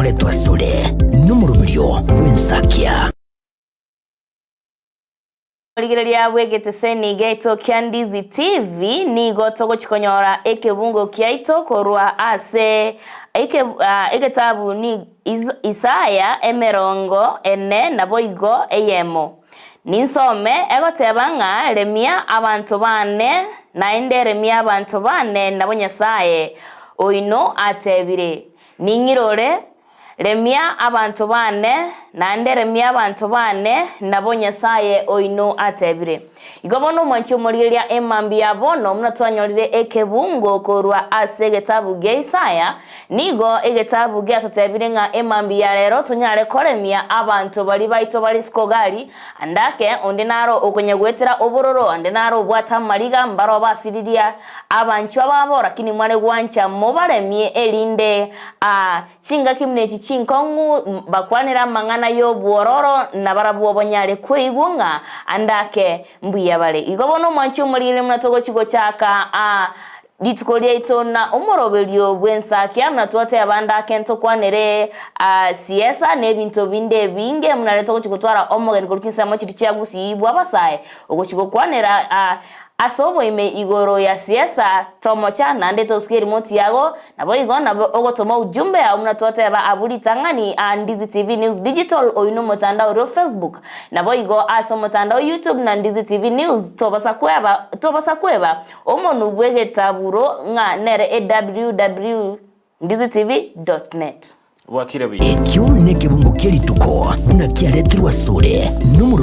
Gekoretwa asore nomoroberio bw'ensakia. Rigereria bw'egeteseni giaito kia Ndizi TV nigo togochi konyora ekebungo kiaito korwa ase eke egetabu ni Isaya emerongo ene naboigo eyemo. Ninsome egoteba ng'a remia abanto baane, naende remia abanto baane nabo Nyasae oino atebire. Ning'irore, Remia abanto baane, naende remia abanto baane, nabo Nyasae oino atebire. Igo bono omwanchi omorigereria emambia ya bono, buna twanyorire ekebungo korwa ase egetabu gia Isaya, nigo egetabu giatotebire ng'a emambia ya rero tonyare koremia abanto baria baito bare isiko gari, ande ake onde naro okonya goetera obororo, ande naro obwate amariga, mbaro basiriria Abanchwa babo, lakini mware gwancha mobaremie, erinde aa chingaki buna echi chinkong'u bakwanere amang'ana y'obwororo, na barabwo banyare kweigwa ng'a ande ake mbuya bare. Igo bono omwanchi omorigereria buna togochi gochaka aa rituko riaito na omoroberio bw'ensakia, buna twateba ande ake ntokwanere aa siesa na ebinto binde ebinge, buna riria togochi gotwara omogeni korwa chinsemo chiria chia Gusii bw'abasae, ogochi gokwanera aa Ase oboime igoro ya siasa, tomocha, naende tosuke erimoti yago, naboigo nabo ogotoma ujumbe yao buna twateba abwo ritang'ani aa Ndizi TV News Digital oyio nomotandao oria o Facebook, naboigo ase omotandao YouTube na Ndizi TV News tobasa kweba tobasa kweba omonu bw'egetaburo ng'a nere eww ndizitv dot net. Bwakire buya. Ekio nekebungo kie rituko, buna kiaretirwe asore.